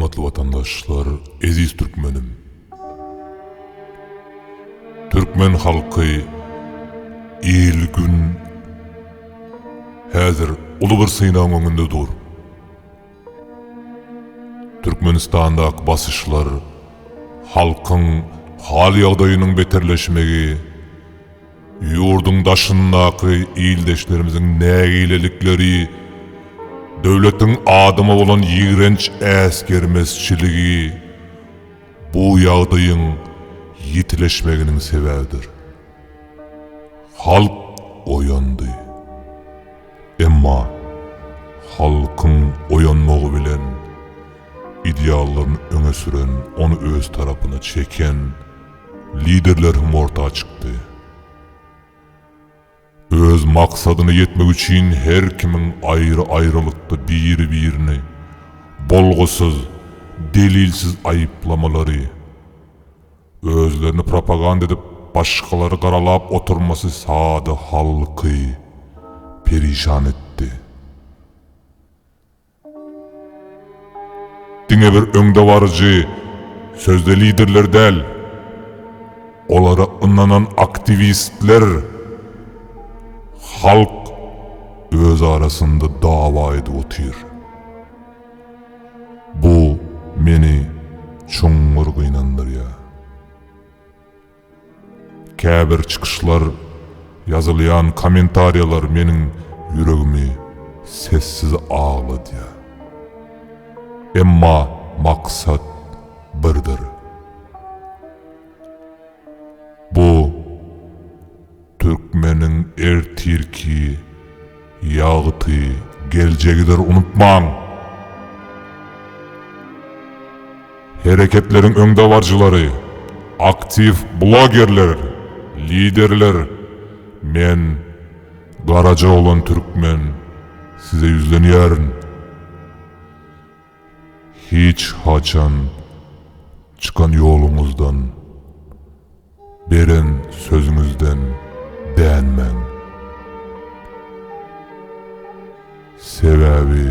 Hormatly watandaşlar, eziz türkmenim! Türkmen halky, il-gün häzir uly bir synagyň öňünde dur. Türkmenistandaky basyşlar, halkyň hal-ýagdaýynyň beterleşmegi, ýurduň daşyndaky ildeşlerimiziň nägilelikleri, döwletiň adama bolan ýigrenç äsgermezçiligi bu ýagdaýyň ýitileşmeginiň sebäbidir. Halk oýandy. Emma halkyň oýanmagy bilen ideallaryny öňe süren, ony öz tarapyna çeken liderler hem orta çykdy. Öz maksadyna ýetmek üçin her kimiň aýry-aýrylykda biri-birini bolgusyz, delilsiz aýyplamalary, özlerini propaganda edip başgalary garalap oturmasy sada halky perişan etdi. Diňe bir öňdebaryjy sözde liderler däl, olara ynanan aktiwistler, halk öz arasynda dawa edip otyr. Bu meni çuňňur gynandyrýar. Käbir çykyşlar, ýazylýan kommentariýalar meniň ýüregimi sessiz agladýar. Emma maksat birdir. Bu türkmeniň ertirki ýagty geljegidir unutmaň! Hereketleriň öňdebaryjylary, aktiw blogerler, liderler, men, Garajaoglan Türkmen, size ýüzlenýärin. Hiç haçan çykan ýoluňyzdan, beren sözüňizden dänmäň. Sebäbi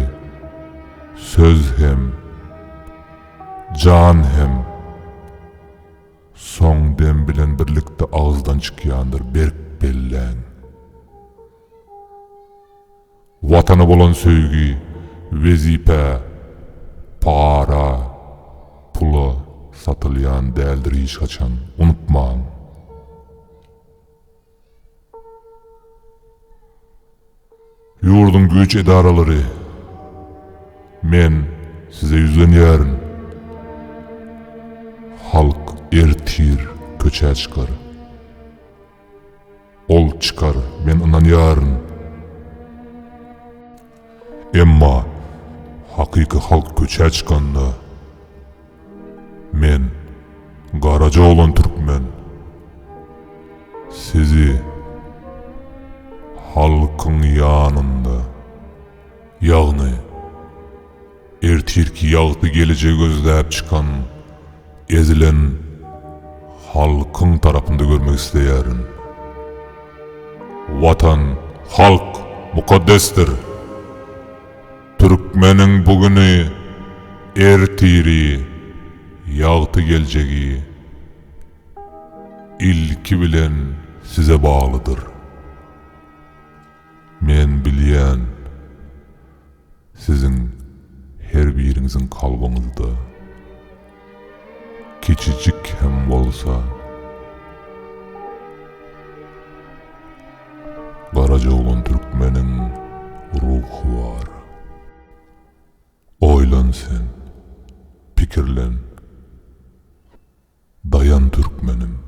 söz hem, jan hem soň dem bilen birlikde agyzdan çykýandyr berk belläň. Watana bolan söýgi wezipä, para, pula satylýan däldir hiç haçan, unutmaň! Ýurduň güýç edaralary, men size ýüzlenýärin. Halk ertir köçä çykar. Ol çykar, men ynanýaryn. Emma hakyky halk köçä çykanda, men, Garajaoglan türkmen, sizi halkyň ýanynda, ýagny ertirki ýagty gelejegi gözläp çykan ezilen halkyň tarapynda görmek isleýärin. Watan, halk mukaddesdir! Türkmeniň bu güni, ertiri, ýagty geljegi ilki bilen size baglydyr. Men bilýän, siziň her biriňiziň kalbyňyzda kiçijik hem bolsa Garajaoglan türkmeniň ruhy bar. Oýlan sen, pikirlen, daýan türkmenim.